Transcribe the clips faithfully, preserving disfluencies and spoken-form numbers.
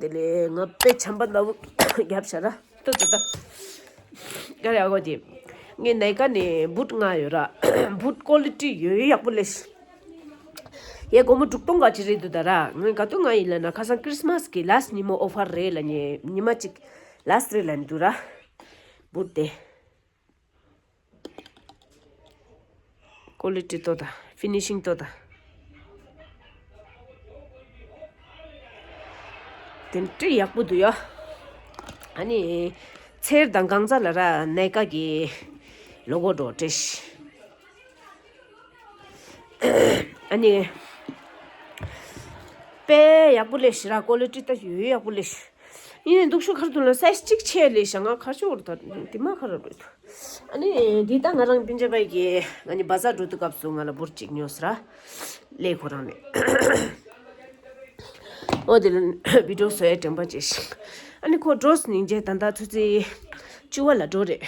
དེ་ལས་ང་དཔེ་ཆམ་པ་ནག་པོ་བརྒྱབ་བྱས་ར། ཏོ་ཏོ་ཏོ། ག་རེ་ཨ་གོ་དེ། ངས་ནའི་ཀ་ནས་བུད་མངགས་ཡོད་ར། བུད་ཀོ་ལི་ཊི་ཡོད་ཡག་པོ་ལས། ཡ་སྒོར་མོ་དྲུག་སྟོང་ག་ཅིག་རེད་འདུག་ད་ར། ངས་ག་དུས་ང་ཡིན་ལ་ན་ཁ་སང་ཁྲིས་མས་ཀྱི་ལཱསི་ཊི་ཉིན་མོ་ཨོ་ཕར་རེད་ལ་ནི་ཉི་མ་གཅིག་ལཱསི་ཊི་རེད་ལ་ནི་འདུག་ར། བུད་དེ། ཀོ་ལི་ཊི་ཏོ་ད། ཕི་ནི་ཤིང་ཏོ་ད། དེ་འདྲ་ཡག་པོ་འདུག་ཡ། ཨ་ནི། ཚེར་དང་གང་ཚ་ལ་ར་ནའི་ཀ་གི་ལོ་གོ་འགྲོ་བྲེས། ཨ་ནི། དཔེ་ཡག་པོ་ལས་ཤི་ར། ཀོ་ལི་ཊི་ད་ཡོད་ཡག་པོ་ལས་ཤི། ཡིན་ནའི་འདུག་ཤུ་ཁར་དུ་ལ་སའི་ཛི་གཅིག་ཆེ་ལས་ཤ་ང་ཁ་ཤོར་ད་དེ་མ་ཁ་ར་རེད། ཨ་ནི་འདི་ད་ང་རང་སྤུན་ཆ་པའི་གི་ང་ནི་བ་ཟ་འགྲོ་དུས་སྐབས་སུ་ང་ལ་འབུར་གཅིག་ཉོས་ར། ལས་ཁོ་རང་ནས། ཨོ་དེ་ལ་བི་ཌིའོ་བཟོ་ཡ་དྲན་པ་བརྗེད་ཤག་ཨ་ནི་ཁོ་འགྲོ་སྙིང་རྗེ། ད་ལྟ་ཆུ་ཚོད་བཅུ་པ་ལ་འགྲོ་རེད།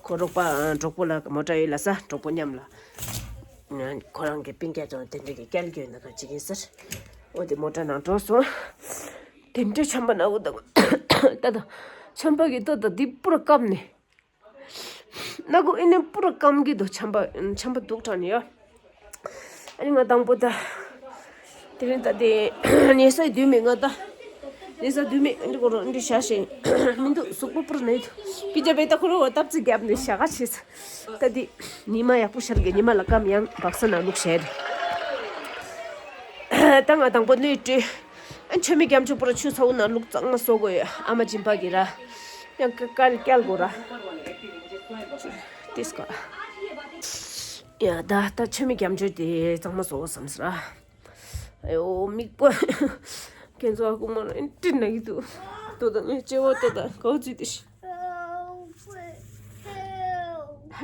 ཁོ་རོགས་པ་གྲོགས་པོ་ལ་མོ་ཊ་ཡོད་ལ་ས་གྲོགས་པོ་མཉམ་ལ། ཁོ་རང་གི་སྤུན་ཀྱག་ཀྱང་དེ་འདྲ་གི་སྐྱལ་གྱི་ཡོད་ན་ག་ཅིག་ཡིན་ཟེར། འོ་དེ་མོ་ཊ་ནང་འགྲོ་སོང་། དེ་འདྲའི་ཆམ་པ་ནག་པོ་དང་། ད་ད། ཆམ་པ་གི་ཏོ་ད་འདི་པུ་ར་བཀབ་ནས། ནག་པོ་ཨེ་ནས་པུ་ར་བཀབ་གི་འདུག་ཆམ་པ་ཆམ་པ་སྡུག་དྲགས་ནས་ཡ། ཨ་ནི་ང་དང་པོ་ད། དེ་རིང་ད་དེ་ཉལ་ས་དུས་མེད་ང་ད། ཉལ་ས་དུས་མེད་འདི་གོ་རོ་འདི་བྱ་ཞེས་མི་འདུག་གཟུགས་པོ་པུར་ནས་འདུག་སྤུན་ཆ་བས་ད་ཁོ་རོ་བ་སྟབས་ཙི་རྒྱབ་ནས་བྱ་ག་བྱེད་ས། ད་དེ་ཉི་མ་ཡག་པོ་ཤར་གི་ཉི་མ་ལ་སྐམ་ཡང་བག་ས་ན་ལུག་བྱས་རེད། ད་ང་དང་པོ་སྣོད་བཀྲུས། ཨ་མཆོད་མེ་རྒྱ་མཆོད་པོ་ར་ཆུ་ཚ་བོ་ན་ལུག་གཙང་མ་བཟོ་དགོས་ཡོད། ཨ་མ་སྦྱིན་པ་གི་ར། ཡང་ཀ་ཀལ་ཀལ་དགོས་ར། ཏིས་ཀ་ཡ་ད་ད་མཆོད་མེ་རྒྱ་མཆོད་དེ་གཙང་མ་བཟོ་བསམ་སི་ར། ཨ་ཡོ་མིག་པ། ཁྱེད་ཚོ་ཨ་ཁུ་མ་ར་ཨིན་ཏི་ན་གི་འདུག་ཏོ་ད་ངའི་ལྕེ་བ་ཏོ་ད་གའུ་ཙི་ཏི་ཤི།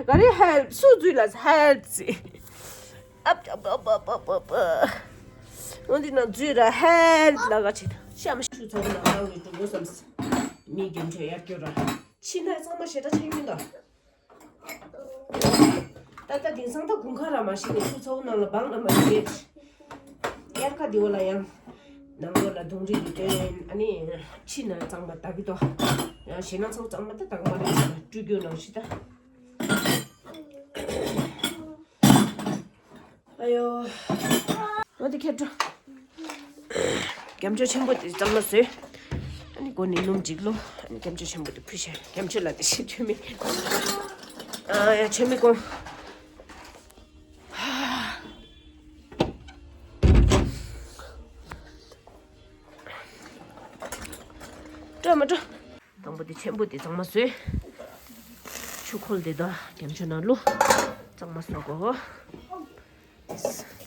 ག་རེ་ཧེལཔ་སུ་ཙུ་ལ་ཧེལཔ་ཙི། ཨབ་ཨབ་ཨབ་ཨབ་ཨབ་ཨབ། འོན་ཏེ་ན་ཙུ་ར་ཧེལཔ་ལ་ག་ཆེ་ཤམ་ཤུ་ཚ་བོ་ལ་ཧ་ལུ་ཏུ་གོ་སམ་སི། མི་རྒྱུ་འཕྲོད་ཡར་སྐྱོ་ར། ཕྱི་ན་གཙང་མ་ཞེ་དྲག་ཆེ་ཡིན་ད། ད་ལྟ་དེང་སང་ད་དགུན་ཁ་ར་མ་ཤི་ནས་ཆུ་ཚ་བོ་ནང་ལ་སྦང་ན་མ་ཤི་རེད། དབྱར་ཁ་དེ་བོ་ལ་ཡང་། ནང་ལོགས་ལ་དུང་རི་གི་སྟོན་ཨ་ནི་ཕྱི་ན་གཙང་མ་ད་གི་དོ། ཡང་ཞེ་ན་ཚ་བོ་གཙང་མ་ད་ད་གི་མ་རེད་ཟེར་ན་སྤྲུལ་རྒྱུ་ནང་ཤི་ད། ཨ་ཡོ། འོ་དེ་ཁྱེད་འགྲོ། རྒྱ་མཆོད་ཆེན་པོ་དེ་གཙང་མ་བཟོས། ཨ་ནི་སྒོ་ནས་སྣུམ་འཇིག་ལོ། ཨ་ནི་རྒྱ་མཆོད་ཆེན་པོ་དེ་ཕུལ་ཤག་རྒྱ་མཆོད་ལ་དེ་ཤི་འཐུས་མེད། ཨ་ཡ་ཆེན་མི་གོང་། སྤྲོ་མ་སྤྲོ། དང་པོ་དེ་ཆེན་པོ་དེ་གཙང་མ་བཟོས། ཆུ་ཁོལ་དེ་དང་རྒྱ་མཆོད་ནང་བླུགས། གཙང་མ་བཟོ་དགོས།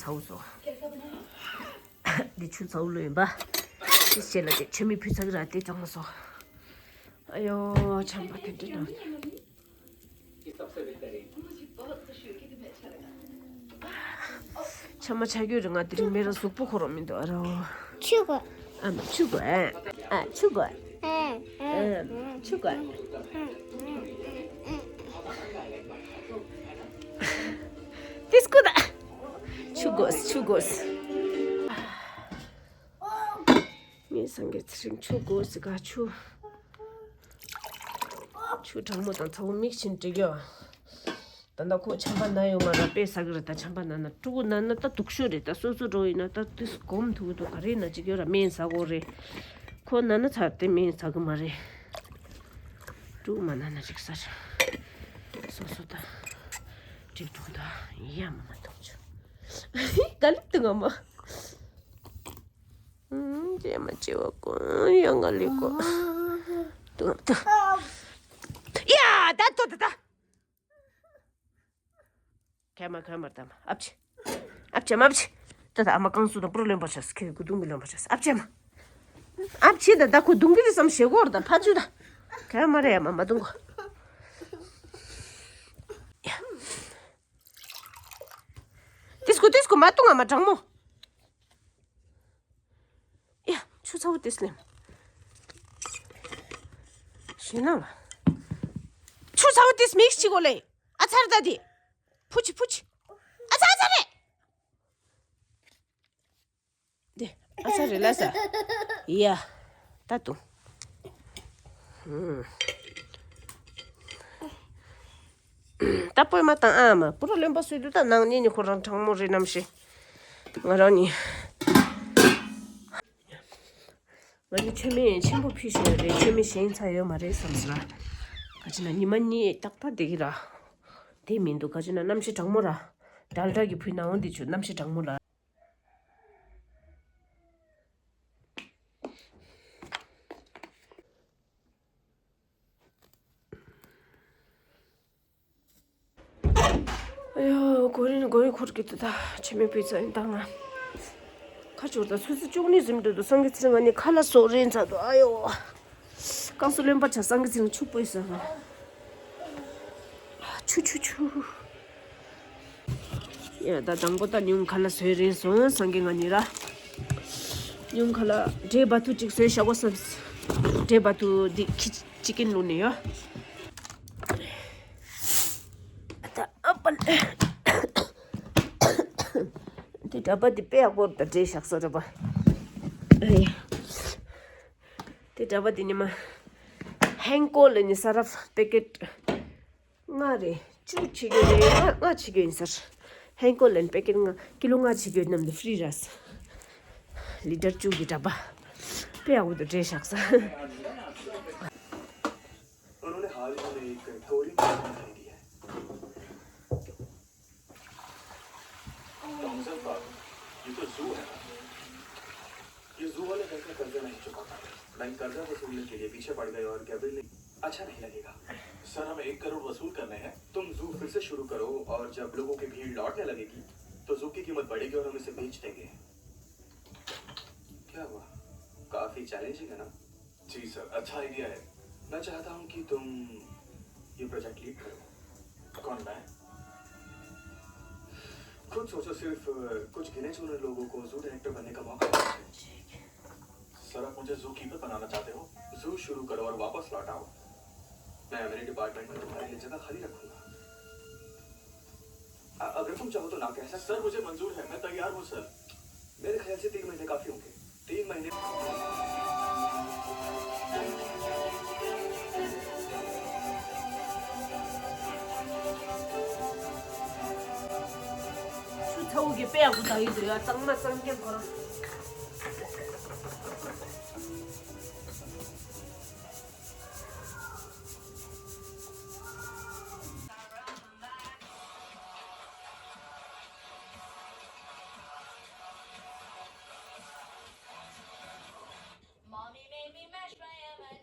ཚ་བོ་བཟོ། འདི་ཆུ་ཚ་བོ་བླུགས་ཡིན་པ། དེ་བྱས་ལ་དེ་མཆོད་མེ་ཕུལ་ཚར་གི་ར་དེ་གཙང་མ་བཟོ། ཨ་ཡོ་ཆམ་པ་དེ་འདྲ་དང་། ཆ་མ་ཆ་རྒྱུ་རེད། ང་དེ་རིང་མེ་ར་གཟུགས་པོ་ཁོ་རང་མི་འདུག་ཨ་རོ། ཆུ་གོ་ཨམ་ཆུ་གོ་ཨ་ཨ་ཆུ་གོ་ཨམ་ཆུ་གོ་ཏིས་ཀོ་ད། ཆུ་གོ་ཆུ་གོ་ངའི་སངས་རྒྱས་ཚེ་རིང་ཆུ་དགོས་ཟེར་ག་ཆུ། ཆུ་གྲང་མོ་དང་ཚ་བོ་མིག་ཆེན་འགྲིག་ཡོད། ད་ལྟ་ཁོ་ཆམ་པ་ན་ཡོང་མ་ར་དཔེ་ཟ་གི་རེད། ད་ཆམ་པ་ན་ན་ཕྲུ་གུ་ན་ན་ད་སྡུག་ཤོས་རེད། ད་སོ་སོ་འགྲོ་ཡིན་ན་ད་དུས་སྒོམ་ཐུག་གི་འདུག་ག་རེ་ན་ཅིག་ཡོད་ར་སྨན་ཟ་དགོས་རེད། ཁོ་ན་ན་ཚར་ཏེ་སྨན་ཟ་གི་མ་རེད། ཕྲུ་གུ་མ་ན་ན་ཅིག་ཟ། སོ་སོ་ད་འགྲིག་འགྲོ་ད་ཡ་མ་མ་གཏོང་ཆུ། ག་ལེབ་ཏུ་ང་མ། ཨུམ། ཅེ་མ་ཅེ་བ་ཀུན་ཡང་ང་ལི་ཀོ། ཏུ་ཏུ། ཡ་ད་ཏོ་ད་ད། ཁ་མ་ཁ་མ་ད་མ་ཨབ་ཆེ། ཨབ་ཆེ་མ་ཨབ་ཆེ། ད་ད་ཨ་མ་ཀང་སུ་དང་པུ་ར་ལོན་པ་ཆ་སི་ཁེ་གུ་དུང་མི་ལོན་པ་ཆ་སི་ཨབ་ཆེ་མ། ཨབ་ཆེ་ད་ད་ཁོ་དུང་གི་རི་སམ་ཞེ་གོ་ར་ད་ཕ་ཆུ་ད། ཁ་མ་རེ་ཡ་མ་མ་དུང་གོ། ཡ། ཏིས་ཀོ་ཏིས་ཀོ་མ་དུང་ཨ་མ་གྲང་མོ། ཡ། ཆུ་ཚ་བོ་ཏིས་ལེམ། ཞེ་ན་ལ། ཆུ་ཚ་བོ་ཏིས་མིག་ཅིག་གོ་ལེ། ཨ་ཚར་ད་དི། ཕུ་ཆི་ཕུ་ཆི། ཨ་ཚ་ཨ་ཚ་རེ། དེ། ཨ་ཚ་རེ་ལ་ས། ཡ། ད་དུང་། ད་སྤོས་མ་བཏང་ཨ་མ་པུ་ར་རློན་པ་བཟོས་དུས་ད་ནང་ཉིད་ནི་ཁོ་རང་གྲང་མོ་རེད་ནམ་ཞེས། ང་རང་ནི། ང་ནི་མཆོད་མེ་ཆེན་པོ་ཕུལ་བཞིན་ཡོད་རེད། མཆོད་མེ་ཞན་ཚར་ཡོད་མ་རེད་བསམ་སོང་ར། ག་ཅི་ན་ཉི་མ་གཉིས་ཏག་ཏག་བསྡད་ཀྱི་ར། དེ་མི་འདུག་ག་ཅི་ན་གནམ་གཤིས་གྲང་མོ་ར། ཌལ་ཌ་གི་ཕུལ་ནའང་འདི་ཆུ་གནམ་གཤིས་གྲང་མོ་ལ། ཨ་ཡོ། གོ་རིན་གོ་རིན་འཁོར་གྱི་འདུག་ད་ཆེ་མེ་པི་ཙ་ཡིན་ད་ང་། ཁ་སྦྱོར་ད་ཚོད་ཚོད་བཅུ་གཉིས་ཟིན་འགྲོ་འདུག་སངས་རྒྱས་ཚེ་རིང་ང་ནི་ཁ་ལག་བཟོ་རིན་ཚར་འདུག་ཨ་ཡོ། སྐང་སོ་རློན་པ་ཆ་སངས་རྒྱས་ཚེ་རིང་ཕྱུག་པོ་ཡིན་ས་ང་། ཆུ་ཆུ་ཆུ། ཡ་ད་དང་པོ་ད་ཉུང་ཁ་ལག་བཟོས་རིན་སོང་སངས་རྒྱས་ང་ནི་ར། ཉུང་ཁ་ལག་འབྲས་བ་ཐུག་ཅིག་བཟོས་བཞག་གོ་བསམ། འབྲས་བ་ཐུག་འདི་ཁི་ཅི་ཀིན་ལུག་ནས་ཡོ། ད་ཨ་པ་ལེ། དེ་འདྲ་པ་དེ་དཔེ་ཡག་པོ་ད་འདྲེས་བཞག་ས་འདྲ་པ། ཨེ། དེ་འདྲ་པ་དེ་ཉི་མ། ཧེང་ཀོ་ལ་ནི་ས་རབ་པེ་ཀེ་ཊི་ལྔ་རེད། བཅུ་ཆིག་ཡོད་རེད། ལྔ་ལྔ་ཆིག་ཡོད་ཡིན་ཟེར། ཧེང་ཀོ་ལ་ནི་པེ་ཀེ་ཊི་ལྔ་ཀི་ལོ་ལྔ་ཆིག་ཡོད་རྣམས་ལ་ཧྥི་རི་ར་ཟེར། ལི་ཊར་བཅུ་གི་འདྲ་པ། དཔེ་ཡག་པོ་ད་འདྲེས་བཞག་ས། उन्होंने हाल ही में एक टूरिंग कार खरीदी है। काउंसिल पार्क, ये तो जू है ना? ये जू वाले बैंक का कर्जा नहीं चुका पाए। बैंक कर्जा वसूलने के लिए पीछे पड़ गए और गैब्रियल ने अच्छा नहीं लगेगा। सर, हमें एक करोड़ वसूल करने हैं। तुम जू फिर से शुरू करो और जब लोगों की भीड़ लौटने लगेगी, तो जू की कीमत बढ़ेगी और हम इसे बेच देंगे। क्या हुआ? काफी चैलेंजिंग है ना? जी सर, अच्छा आइडिया है। मैं चाहता हूँ कि तुम ये प्रोजेक्ट लीड करो। कौन, मैं? खुद सोचो, सिर्फ कुछ गिने चुने लोगों को जू डायरेक्टर बनने का मौका दो। सर, आप मुझे जू कीपर बनाना चाहते हो? जू शुरू करो और वापस लौट आओ। मैं एम एंड ए डिपार्टमेंट में तुम्हारे लिए जगह खाली रखूंगा। अ-, अगर तुम चाहो तो ना कह सकते। सर, मुझे मंजूर है, मैं तैयार हूँ सर। मेरे ख्याल से तीन महीने काफी होंगे। तीन महीने। ཆུ་ཚ་བོ་གི་དཔེ་ཡག་པོ་ད་ཡིན་འདུག་ཡ། གཙང་མ་གཙང་རྐྱང་ཁོ་རང་།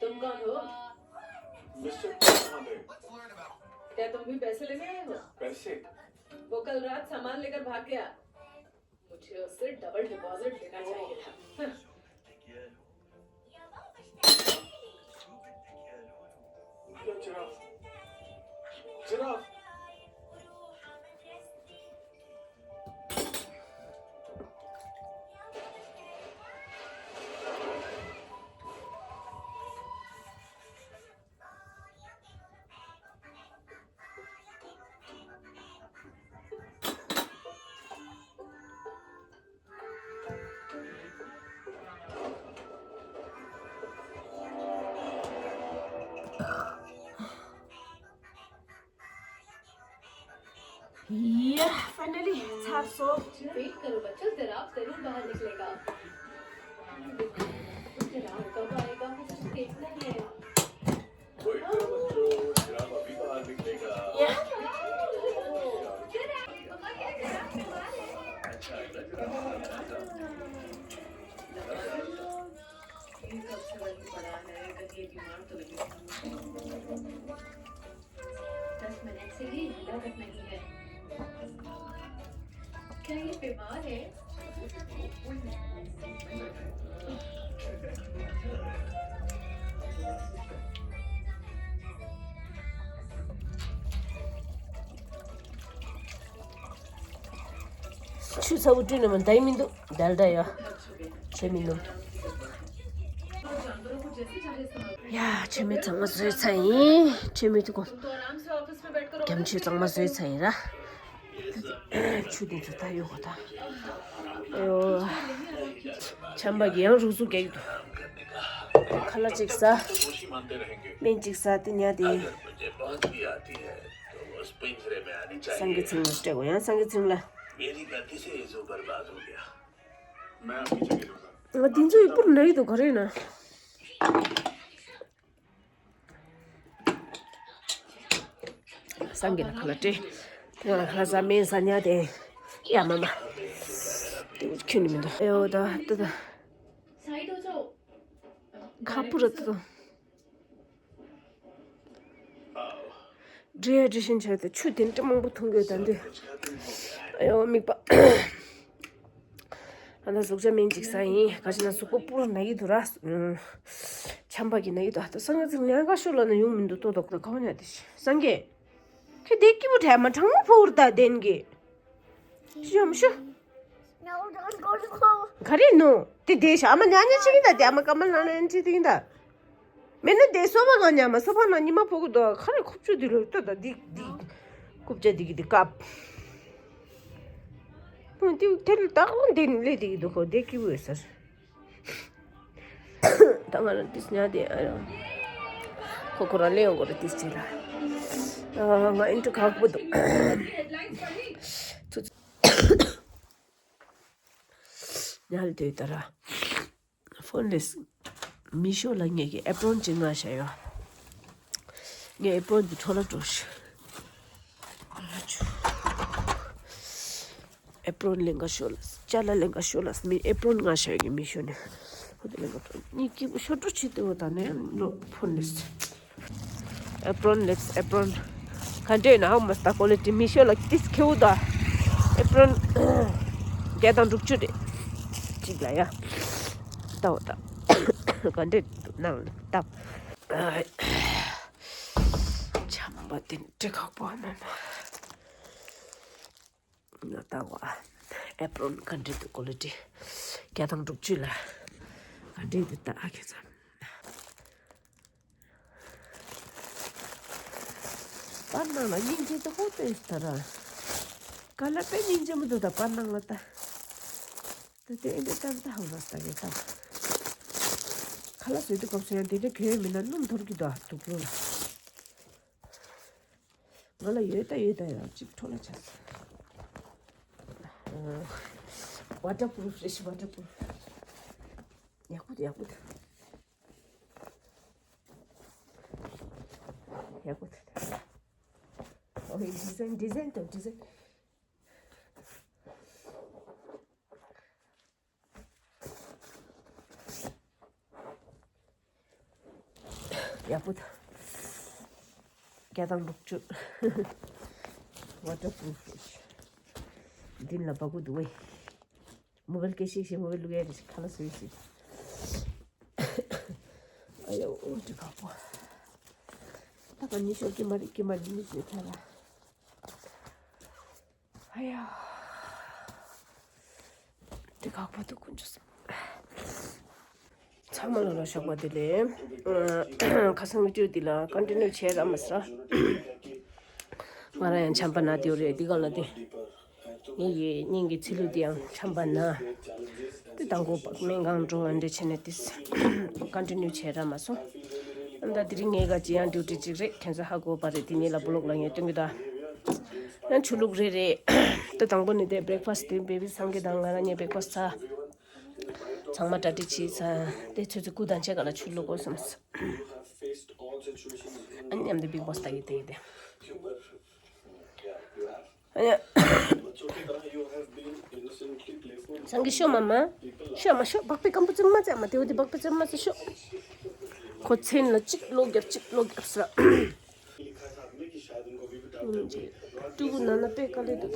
तुम कौन हो? मिस्टर कहाँ गए? क्या तुम भी पैसे लेने आए हो? पैसे? वो कल रात सामान लेकर भाग गया। मुझे उससे डबल डिपॉजिट लेना चाहिए था। चिराग, चिराग। Yeah, finally, ཚར་སོང་། वेट करो बच्चों, जराब जरूर बाहर निकलेगा। जराब कब आएगा, मुझे तो देखना ही है। वेट करो बच्चों, जराब अभी बाहर निकलेगा। Yeah। ये कब से वही पड़ा है, कहीं ये बीमार तो नहीं है? दस मिनट से ये हिला तक नहीं है। क्या ये बीमार है? ཆུ་ཚ་བོ་བཀྲུས་ནས་མ་འདའི་མི་འདུག་ཌལ་ཌ་ཡ། བྱེད་མི་འདུག་ཡ། བྱེད་མི་ཚང་མ་བཟོས་ཚར་ཡིན། བྱེད་མི་འདུག་གོ། རྒྱ་མི་ཆུ་ཚང་མ་བཟོས་ཚར་ཡིན་ར། ཆུ་དེ་ཚོ་ད་ཡོད་གོ་ད། ཨོ། ཆམ་པ་གི་ཡང་རུག་ཟུག་རྒྱག་གི་འདུག་ལ་ཅིག་ཟ། སྨན་ཅིག་ཟ་དེ་ཉལ་དེ། སངས་རྒྱས་ཚང་ལ་སྤྲད་དགོས་ཡང་སངས་རྒྱས་ཚང་ལ། ང་དེ་ཚོ་ཡི་པུར་ན་ཡི་དོ་ག་རེ་ན། སངས་རྒྱས་ལ་ཁ་ལ་སྤྲད། དེ་ང་ལ་ཁ་ལ་ཟ་སྨན་ཟ་ཉལ་དེ། ཡ་མ་མ། དེ་ཁྱོད་ནི་མི་འདུག་ཨེ་འོ་ད་ད་ད། ཁ་སྤུ་ར་ཏོ། ཌི་ཧའི་ཌི་རེ་ཤན་བྱས་ཏེ་ཆུ་དེ་འདྲ་མང་པོ་འཐུང་དགོས་ད་འདི། ཨ་ཡོ་མིག་པ། ཨ་ན་གཟུགས་ཅན་སྨན་ཅིག་ཟ་ཡིན། ག་ཅི་ན་གཟུགས་པོ་སྤུ་ར་ན་གི་འདུག་ར། ཆམ་པ་གི་ན་གི་འདུག་ཨ་ད་སངས་རྒྱས་ཚིག་ཉལ་ཁ་ཤོར་ལ་ན་ཡོང་མི་འདུག་ཏོ་ཏོག་ད་ཁ་བ་ཉལ་དེ་ཤི་སངས་རྒྱས། ཁྱོད་དེ་སྐྱིད་པོ་བྲལ་མ་གྲང་མོ་ཕོ་བུར་ད་དེན་གི། ཤི་ཡོང་ཤོ། ག་རེ་ནོ། དེ་དེ་ཤ་ཨ་མ་ཉག་ཉག་ཅིག་ཡིན་ད་དེ་ཨ་མ་ཀ་མ་ལ་ན་ཡན་ཅི་དེ་ཡིན་ད། མེད་ན་དེ་སོ་པ་གང་ཉག་མ་སོ་པ་ན་ཉི་མ་ཕོ་གི་དོ་ཁ་རེ་ཁུབ་ཆུ་དེ་ལོ་ལྟ་ད་དེ་དེ། ཁུབ་ཆ་དེ་གི་དེ་ཀབ། དེ་དེ་ལ་ད་གང་དེ་ལས་དེ་གི་དོ་ཁོ་དེ་སྐྱིད་པོ་ཡོད་ས། ད་ང་རང་ཏིས་ཉལ་དེ་ཨ་རང་། ཁོ་ཁོ་རང་ལེན་ཡོང་གོ་ར་ཏིས་ཅི་ར། ཨ་ང་ཨིན་ཊི་ཁག་པོ་འདུག་ཚུ་ཚུ། ཉལ་དེ་ད་ར། ཕོན་ལེས། མི་ཤོ་ལ་ངེད་ཀྱི་ཨེ་པྲོན་ཅིག་མངགས་བཞག་ཡོད། ངས་ཨེ་པྲོན་གྱི་འཕྲོ་ལ་འགྲོ་ཤི། ཨེ་པྲོན་ལེན་ག་ཤོ་ལ། ཅ་ལ་ལེན་ག་ཤོ་ལ། མི་ཨེ་པྲོན་མངགས་བཞག་ཡོད་ཀྱི་མི་ཤོ་ནས། ཧོ་དེ་ལེན་ག་འགྲོ། ངས་སྐྱིད་པོ་ཤོ་འགྲོ་ཆེ་དེ་བོ་ད་ནས་ལོ་ཕོན་ལེས། ཨེ་པྲོན་ལེབས་ཨེ་པྲོན། ག་འདྲས་ན་ཧ་མ་སྟ་ཀོ་ལི་ཊི་མི་ཤོ་ལ་ཏིས་ཁེའུ་ད། ཨེ་པྲོན་བརྒྱ་དང་དྲུག་ཅུ་རེད། གཅིག་ལ་ཡ། ལྟ་བ་ད། ག་འདྲས་འདུག་ནང་ལ་ལྟ། ཆམ་པ་དེ་འདྲ་ཁག་པོ་མེད་མ། ང་ལྟ་བ། ཨེ་པྲོན་ག་འདྲས་འདུག་ཀོ་ལི་ཊི། བརྒྱ་དང་དྲུག་ཅུ་ལ། ག་འདྲས་འདུག་ད་ཨ་ཁེ་ཚང་། པར་ནང་ལ་སྙིང་རྗེ་ཏོ་ཧོ་ཏོ་ཡོད་ད་ར། ག་ལ་པེ་སྙིང་རྗེ་མོ་འདུག་ད་པར་ནང་ལ་ད། ད་དེ་ཨེ་འདྲས་ཏམ་ད་ཧང་ར་ད་ཡོད་ད། ཁ་ལག་བཟོས་དུས་སྐབས་སུ་ཡང་དེ་འདྲ་གྱོན་ཡོད་མིན་ན་སྣུམ་འཐོར་གི་འདུག་ཨ་དུག་ལོག་ལ། ང་ལ་ཡོད་ད་ཡོད་ད་ཡང་གཅིག་འཕྲོ་ལ་ཆགས་སོང་། ཝ་ཊར་པུ་རུབ་རེད་ཤི། ཝ་ཊར་པུ་རུབ། ཡག་པོ་འདུག་ཡག་པོ་འདུག་ཡག་པོ་འདུག་ཨོ་ཡེ་ཌི་ཛའིན་ཌི་ཛའིན་དང་ཌི་ཛའིན། ཡག་པོ་འདུག་བརྒྱ་དང་དྲུག་ཅུ། ཝ་ཊར་པུ་རུབ་རེད་ཤི། མདུན་ལ་འབག་དགོས་འདུག་བས། མོ་བལ་སྐད་ཤིག་ཤིག་མོ་བལ་ལུག་ཡ་རེ་ཤིག་ཁ་ལ་སོ་ཡི་ཤིག་ཨ་ཡོ་འོ་འདྲ་ཁག་པོ། ད་ག་ཉི་ཤོ་ཀི་མ་རེད་ཀི་མ་རེད་མི་ཤེས་ཁ་ལ། ཨ་ཡ། འདི་ཁག་པོ་འདུག་ཀུན་སྤྱོད་སོང་། ཚང་མ་ལ་ལ་ཞོགས་པ་བདེ་ལེགས། ཁ་སང་བི་ཌི་ཡོ་འདི་ལ་ཀོན་ཊི་ནིའུ་བྱས་ར་མ་ཟ། ང་རང་ཡང་ཆམ་པ་ན་དེའུ་རེད་འདི་ག་ལ་དེ། ངེད་ཀྱི་སྙིང་གི་ཚིལ་ལུ་དེ་ཡང་ཆམ་པ་ན། དེ་དང་པོ་སྨན་ཁང་འགྲོ་འདྲ་བྱས་ནས་དེ་ཀོན་ཊི་ནིའུ་བྱས་ར་མ་སོང་། ཨ་ད་དེ་རིང་ངས་ག་ཅི་ཡང་ཌིའུ་ཊི་གཅིག་རེད་ཁྱེད་ཚོ་ཧ་གོ་བ་རེད་དེ་ཉིད་ལ་བུ་ལོག་ལ་ངས་སྟོན་གི་ད། ཡང་ཆུ་བླུགས་རེ་རེ། དེ་དང་པོ་ནི་དེ་བྷི་རེག་ཕ་སི་ཊི་དེ་བེ་བི་སང་གེ་དང་ང་རང་གཉིས་བྷི་རེག་ཕ་སི་ཊི་ཚ། ཚང་མ་གྲ་སྒྲིག་བྱས་ཚར། དེ་ཚོད་ཚོད་སྐུ་དང་ཆེ་ག་ལ་ཆུ་བླུགས་དགོས་བསམ་སོང་། ཨ་མཉམ་དུ་བྷི་རེག་ཕ་སི་ཊི་ལྟ་གི་དེ་དེ། ཨ་ཡ། སང་གེ་ཤོ་མ་མ། ཤོ་མ་ཤོ་སྦག་པའི་སྐམ་པོ་ཙམ་མ་ཙམ་མ་དེ་འོ་དེ་སྦག་པའི་ཙམ་མ་ཙམ་ཤོ། ཁོ་མཚན་ལ་གཅིག་བློ་རྒྱབ་གཅིག་བློ་རྒྱབ་ས། ཀྲུ་གུ་ན་ན་པེ་དཀའ་ལས་འདུག་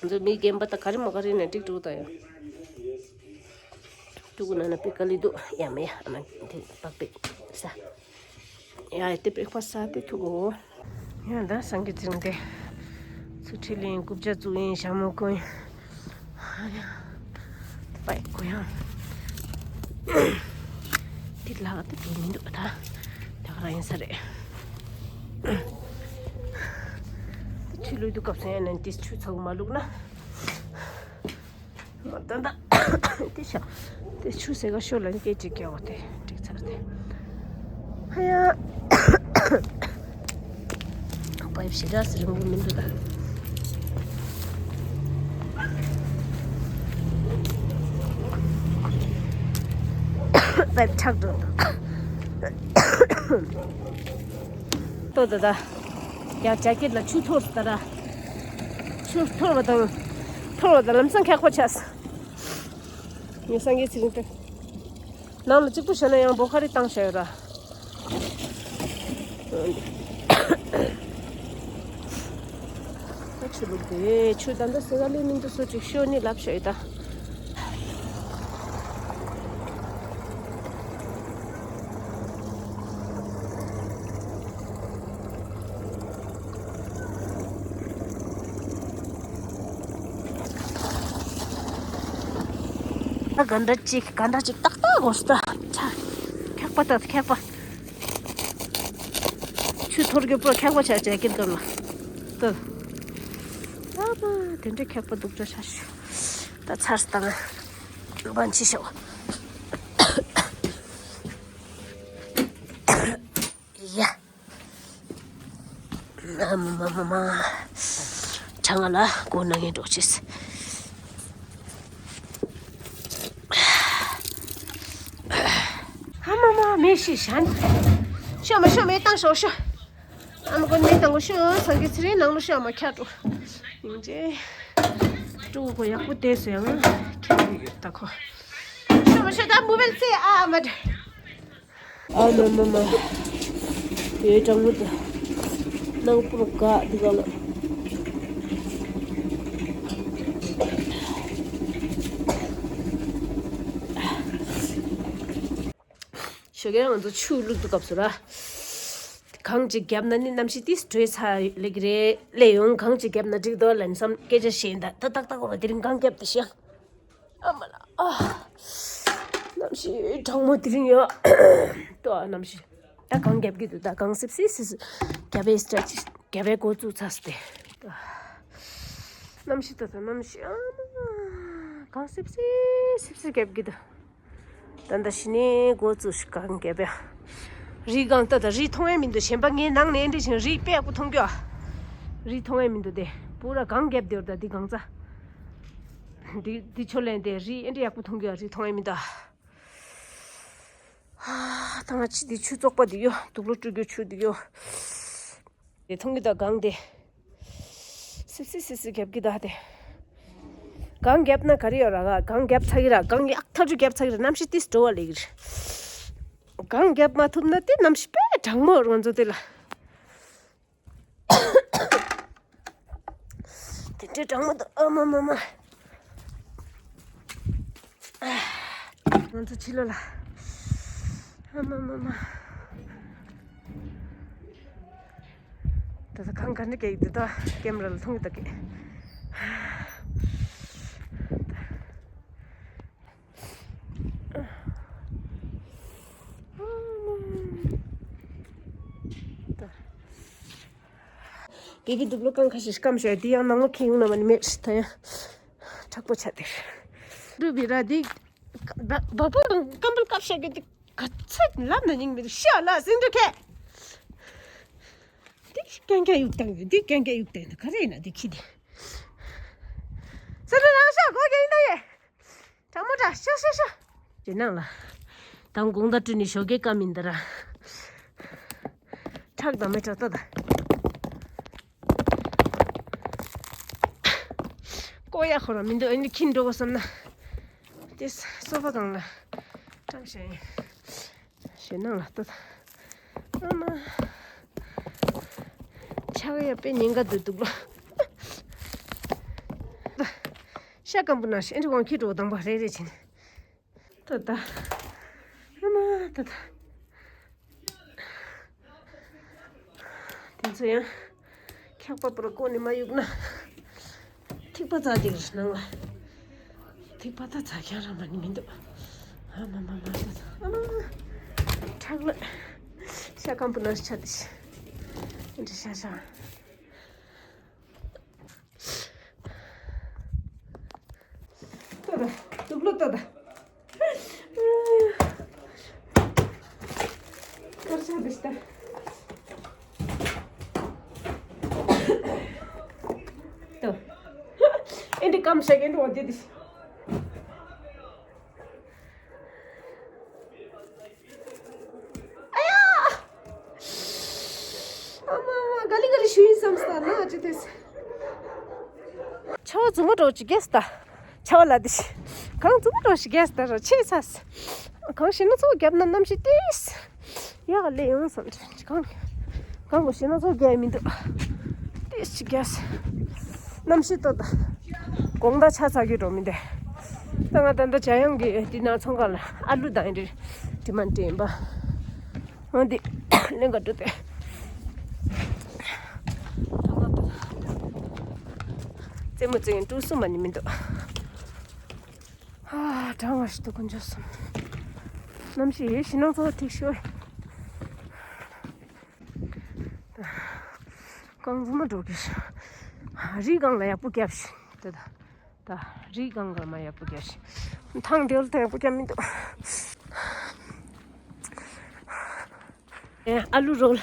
ད། འདི་མི་རྒན་པ་ད་ག་རེ་མ་ག་རེ་ནས་འགྲིག་འགྲོ་ད་ཡ། ཀྲུ་གུ་ན་ན་པེ་དཀའ་ལས་འདུག་ཡ་མེ་ཡ་ཨ་མ་དེ་པག་པེ་ས། ཡ་དེ་པེ་ཁ་ས་དེ་ཐུག་གོ། ཡ་ད་སང་གེ་ཚིང་དེ། ཚུ་ཁྲི་ལིང་རྐུབ་ཇ་བཙུགས་ཡིན་ཞྭ་མོ་ཀུན། ཧ་ཡ། པའི་གོ་ཡང་། དེ་ལ་དེ་འགྲོ་མི་འདུག་ད། ད་ག་རང་ཡིན་ས་རེད། དེ་ཆུ་ལུད་དུ་སྐབས་སུ་ཡང་ནན་ཏིས་ཆུ་ཚ་བོ་མ་བླུགས་ན། མ་ད་ད། དེ་ཤ། དེ་ཆུ་སེ་ག་ཤོ་ལ་སྐད་ཅིག་རྒྱག་བ་དེ་འགྲིག་ཚར་ ཧ་ཡ། པའིབ་ཞེ་དྲག་སི་རིང་པོ་མི་འདུག་ད། པའིབ་ཆག་འགྲོ་འདུག་ལྟོས་དང་། ཡང་ཇེ་ཀེཊ་ལ་ཆུ་འཐོར་སོང་ད་ར། ཆུ་འཐོར་བ་དང་། འཐོར་བ་དང་ལམ་སང་འཁྱག་པ་ཆགས་སོང་། ངས་སངས་རྒྱས་ཚེ་རིང་སྟེ། ནང་ལ་གཅིག་པུ་བཞག་ན་ཡང་འབོ་ཁ་རེ་བཏང་བཞག་ཡོད་ར། ད་ཆུ་བླུགས་ཏེ་ཆུ་ད་ལྟ་ཟེར་ག་ལས་མི་འདུག་སོ་ཅིག་ཤོ་ནི་ལབ་བཞག་ཡོད་ད། ད་ག་འདྲ་ཅིག་ག་འདྲ་ཅིག་ཏག་ཏག་གོ་སྟ། ཆ། འཁྱག་པ་ད་འཁྱག་པ། ཆུ་འཐོར་རྒྱུ་པོ་འཁྱག་པ་ཆ་ཆ་ཀིར་ཀར་ལ། ད། ཨ་མ་དེ་འདྲ་འཁྱག་པ་འདུག་ཅ་ཆ་ཤུ། ད་ཚར་སྟངས། བན་ཆི་ཤོག་ཡ། ཨ་མ་མ་མ་མ། ཆང་ང་ལ་སྒོ་ནང་ངས་འགྲོ་ཆེས། ཨ་མ་མ་མེ་ཤི་ཤན། ཤོ་མ་ཤོ་མེ་བཏང་ཤོ་ཤོ། ཨ་མ་ཀོན་མེ་བཏང་གོ་ཤོ་སངས་རྒྱས་ཚེ་རིང་ནང་ལ་ཤོ་མ་ཁྱ་འགྲོ། ཡིན་ཅེ། ཀྲུ་གོ་ཡག་པོ་དེ་སུ་ཡང་ཁྱ་ཡོད་ད་ཁོ། ཤོ་མ་ཤོ་ད་མུ་བེལ་ཚེ་ཨ་མ་དྲ། ཨ་མ་མ་མ། དེ་གྲང་མོ་དེ། ནང་པུར་ག་དེ་ག་ལ། ཞོགས་ཀས་ང་ཚོ་ཆུ་བླུག་དུས་སྐབས་སུ་ར། གང་ཅིག་བརྒྱབ་ན་ནི་གནམ་གཤིས་ཏིས་དྲོད་ཚ་ལེགས་རེད་ལས་ཡོང་གང་ཅིག་བརྒྱབ་ན་འགྲིག་འདུག་ལན་བསམ་སྐད་ཆ་བཤད་ཡིན་ད་ད་ཏག་ཏག་འོ་དེ་རིང་གང་བརྒྱབ་དེ་ཤེས། ཨ་མ་ལ་ཨ། གནམ་གཤིས་གྲང་མོ་དེ་རིང་ཡོད། ཏོ་ཨ་གནམ་གཤིས། ད་གང་རྒྱབ་ཀྱི་འདུག་ད་གང་སིབ་སིབ་སིབ་སིབ་རྒྱབ་པའི་སི་ཊ་ཅི་རྒྱབ་པའི་འགོ་བཙུགས་ཚར་སྟེ། གནམ་གཤིས་ད་ད་གནམ་གཤིས་ཨ་མ་གང་སིབ་སིབ་སིབ་སིབ་རྒྱབ་ཀྱི་འདུག་ད་ད་ཤི་ནས་འགོ་བཙུགས་ཤིག་གང་རྒྱབ་པའི། རི་གང་ད་ད་རི་མཐོང་ཡས་མི་འདུག་གཞན་པ་ངའི་ནང་ནས་འདྲི་ཞིང་རི་དཔེ་ཡག་པོ་མཐོང་གྱོ། རི་མཐོང་ཡས་མི་འདུག་དེ་པུ་ར་གང་རྒྱབ་དེ་བར་ད་འདི་གང་ཚ། འདི་འདི་ཆོ་ལེན་དེ་རི་ཨེ་འདྲ་ཡག་པོ་མཐོང་གྱོ་རི་མཐོང་ཡས་མི་འདུག་ད་ང་ཅི་འདི་ཆུ་བཙོག་པ་འདི་ཡོ་དུག་ལོ་བཀྲུ་རྒྱུ་ཆུ་འདི་ཡོ། དེ་མཐོང་གི་ད་གང་དེ། སིབ་སིབ་སིབ་སིབ་རྒྱབ་ཀྱི་ད་དེ། གང་རྒྱབ་ན་ག་རེ་ཡོད་ར་ག་གང་རྒྱབ་ཚ་གི་ར་གང་ཡག་ཐག་ཆུ་རྒྱབ་ཚ་གི་ར་གནམ་གཤིས་ཏིས་འགྲོ་བ་ལེགས་གི་ར། གང་རྒྱབ་མ་ཐུབ་ན་དེ་གནམ་གཤིས་དཔེ་གྲང་མོ་ར་ང་ཚོ་དེ་ལ། དེ་འདྲའི་གྲང་མོ་འདུག་ཨ་མ་མ་མ། ང་ཚོ་ཕྱི་ལོགས་ལ། ཨ་མ་མ་མ། ད་ད་གང་ག་འདྲ་གེགས་འདི་ད་ཀེམ་ར་ལ་མཐོང་གི་ད་གེགས། དགེ་རྒན་སྡུག་ལོ་རྐང་ཁ་ཤས་སྐམ་ཤོག་དེ་ཡང་ནང་ལོགས་ཁེངས་ཡོང་ན་མ་ནི་མེད་ད་ཡང་། དྲག་པོ་ཆགས་དེ། འགྲུབ་པའི་ར་དེ། བ་བ་པོ་དང་སྐམ་པོ་བཀབ་ཤག་གི་དེ་ག་ཚད་ལབ་ན་སྙིང་མི་འདུག་ཤ་ལ་ཟིང་འགྲོ་ཁེ། དེ་རྐྱང་རྐྱང་གཡུག་བཏང་ཡོད་དེ་རྐྱང་རྐྱང་གཡུག་བཏང་ཡོད་ག་རེ་ཡིན་ན་དེ་ཁྱི་དེ། ས་ནུ་རང་ཤ་གོ་རྒྱ་ཡིན་ད་ཡེ། དྲང་མོ་དྲ་ཤ་ཤ་ཤ། ཞེ་ནང་ལ། དང་དགོང་དག་བཀྲུས་ནས་ཞོགས་ཀས་སྐམ་ཡིན་ད་ར། ཁྲག་དང་མི་ཁྲག་ལྟ་ད། ཀོ་ཡ་ཁོ་ར་མི་འདུག་ཨ་ནི་ཁྱིམ་འགྲོ་གོ་བསམ་ན། དེ་སོ་པ་གང་ལ། སྐྲག་བྱས་ཡིན། ཞེ་ནང་ལ་ལྟ་ད། ཨ་མ། ཆག་ཡ་དཔེ་ཉེན་ཁ་འདུག་འདུག་ལོ། ཤ་སྐམ་པོ་ན་ཤ་འདྲི་དབང་ཁྱི་འགྲོ་དང་པ་རེ་རེ་བྱིན། ད་ད། ཨ་མ་ད་ད། དེ་ཚོ་ཡང་འཁྱག་པ་པོར་བཀོག་ནས་མ་གཡུག་ན། ཐིགས་པ་ཙག་ཅིག་རེད་ནང་ལ། ཐིགས་པ་ད་ཙག་ཁྱང་ར་མ་ནི་མི་འདུག་ཨ་མ་མ་མ་ད་ད་ཨ་མ། ཁྲག་ལ། ཤ་སྐམ་པོ་ན་ཤ་དེ་ཤི། འདྲི་ཤ་ཤ། ལྟོས་དང་། དུག་ལོ་ལྟོས་དང་། ཆགས་འདུག་ད། ཏོ། ཨེ་འདི་ཀམ་ཤ་གེན་འགྲོ་བ་དེ་དེ། ཨ་ཡ། ཨ་མ་མ་ག་ལི་ག་ལི་ཞུ་ཡིན་བསམ་སྟ་ན་ཅི་དེ། ཆ་བ་རྫུན་མ་འགྲོ་ཅི་གེ་སྟ། ཆ་བ་ལ་དེ་ཤི། གང་རྫུན་མ་འགྲོ་ཤི་གེ་སྟ་ར་ཆེ་ཚ། གང་ཤི་ན་ཚོ་རྒྱབ་ན་གནམ་གཤིས་ཏིས། ཡག་ལེ་ཡོང་སོང་། གང་གང་གོ་ཤེས་ན་ཚོ་རྒྱལ་མི་འདུག་ཏིས་ཅི་རྒྱལ། གནམ་གཤིས་ཏོ་ད། དགོང་དག་ཆ་ཚ་གི་འགྲོ་མི་འདུག་ད་ང་ད་ལྟ་འཇམ་དབྱངས་ཀྱི་འདི་ན་ཚོང་ཁང་ལ་ཨ་ལུ་དང་འདི་འདི་མ་འདྲེན་པ། འོ་འདི་ལེན་ག་འགྲོ་དེ། རྩེད་མོ་རྩེ་མཁན་ཀྲུའུ་སུ་མ་ནི་མི་འདུག་ཨ་གྲང་བ་ཞིག་འདུག་དཀོན་མཆོག་གསུམ། གནམ་གཤིས་ཡེ་ཞི་སྣང་ཚོ་ཐིག་ཤོར། གང་འཛོམས་མ་འགྲོ་གི། རི་སྒང་ལ་ཡག་པོ་བརྒྱབ་ཤིག་ད་ད། ད་རི་སྒང་ལ་མ་ཡག་པོ་བརྒྱབ་ཤིག་ཐང་དེ་ལ་ད་ཡག་པོ་བརྒྱབ་མི་འདུག་ཨ་ལུ་རོལ།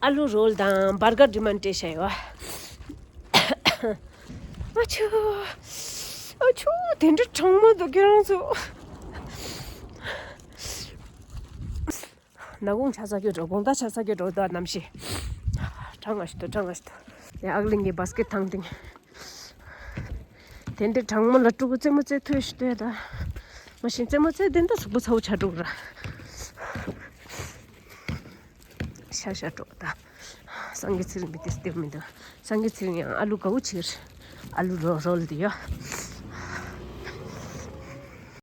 ཨ་ལུ་རོལ་དང་བར་ག་འདྲི་མ་འདྲེ་བྱ་ཡོད། ཨ་ཆུ། ཨ་ཆུ་དེ་འདྲ་གྲང་མོ་འདུག་ཁྱེད་རང་ཚོ། ན་གུང་ཆ་ས་སྐྱོད་འགྲོ་དགོང་དག་ཆ་ས་སྐྱོད་འགྲོ་ད་གནམ་གཤིས། གྲང་ང་ཞིག་ཏུ་གྲང་ང་ཞིག་ཏུ། ཡ་ཨག་གླིང་གི་བཱ་སི་ཀེད་ཐང་སྟེང་། དེ་འདྲའི་གྲང་མོ་ལ་ཕྲུ་གུ་རྩེད་མོ་རྩེ་ཐུབ་ཞིག་ལྟོས་ད། མ་གཞི་རྩེད་མོ་རྩེ་དེ་འདྲ་གཟུགས་པོ་ཚ་བོ་ཆགས་འགྲོ་ར། ཤ་ཤ་འགྲོ་ད། སངས་རྒྱས་ཚེ་རིང་གི་དེ་སྟེར་མི་འདུག་སངས་རྒྱས་ཚེ་རིང་ཡང་ཨ་ལུ་དགའ་བོ་ཆེར། ཨ་ལུ་རོ་རོལ་དེ་ཡོ།